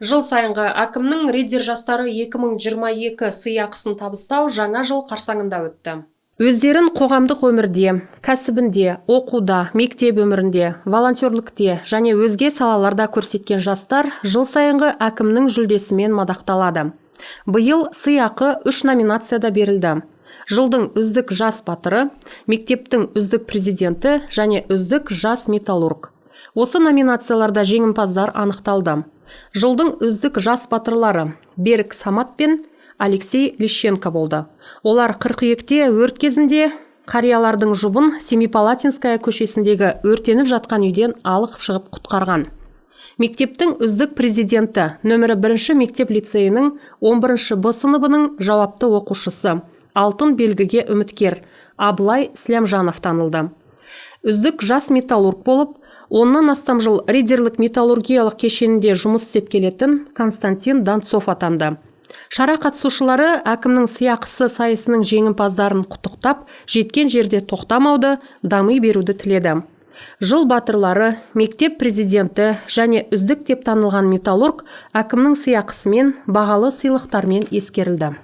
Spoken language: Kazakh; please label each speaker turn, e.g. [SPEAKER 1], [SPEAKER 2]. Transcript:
[SPEAKER 1] Жыл сайынғы әкімнің «Риддер жастары 2022» сыйақысын табыстау жаңа жыл қарсаңында өтті. Өздерін қоғамдық өмірде, кәсібінде, оқуда, мектеп өмірінде, волонтерлікте және өзге салаларда көрсеткен жастар жыл сайынғы әкімнің жүлдесімен мадақталады. Биыл сыйақы үш номинацияда берілді. Жылдың үздік жас батыры, мектептің үздік президенті және үздік жас металлург. Осы номинацияларда жеңімпаздар анықталды. Жылдың үздік жас батырлары Берік Самат пен Алексей Лещенко болды. Олар қыркүйекте өрт кезінде қариялардың жұбын Семипалатинская көшесіндегі өртеніп жатқан үйден алып шығып құтқарған. Мектептің үздік президенті нөмірі бірінші мектеп лицейінің 11 Б сыныбының жауапты оқушысы, алтын белгіге үміткер Абылай Слямжанов танылды. Үздік жас металлург болып, 10-нан астам жыл риддерлік металлургиялық кешенінде жұмыс істеп келетін Константин Донцов атанды. Шара қатысушылары әкімнің сыйақысы сайысының жеңімпаздарын құттықтап, жеткен жерде тоқтамауды, дами беруді тіледі. Жыл батырлары, мектеп президенті және үздік деп танылған металлург әкімнің сыйақысымен, бағалы сыйлықтармен ескерілді.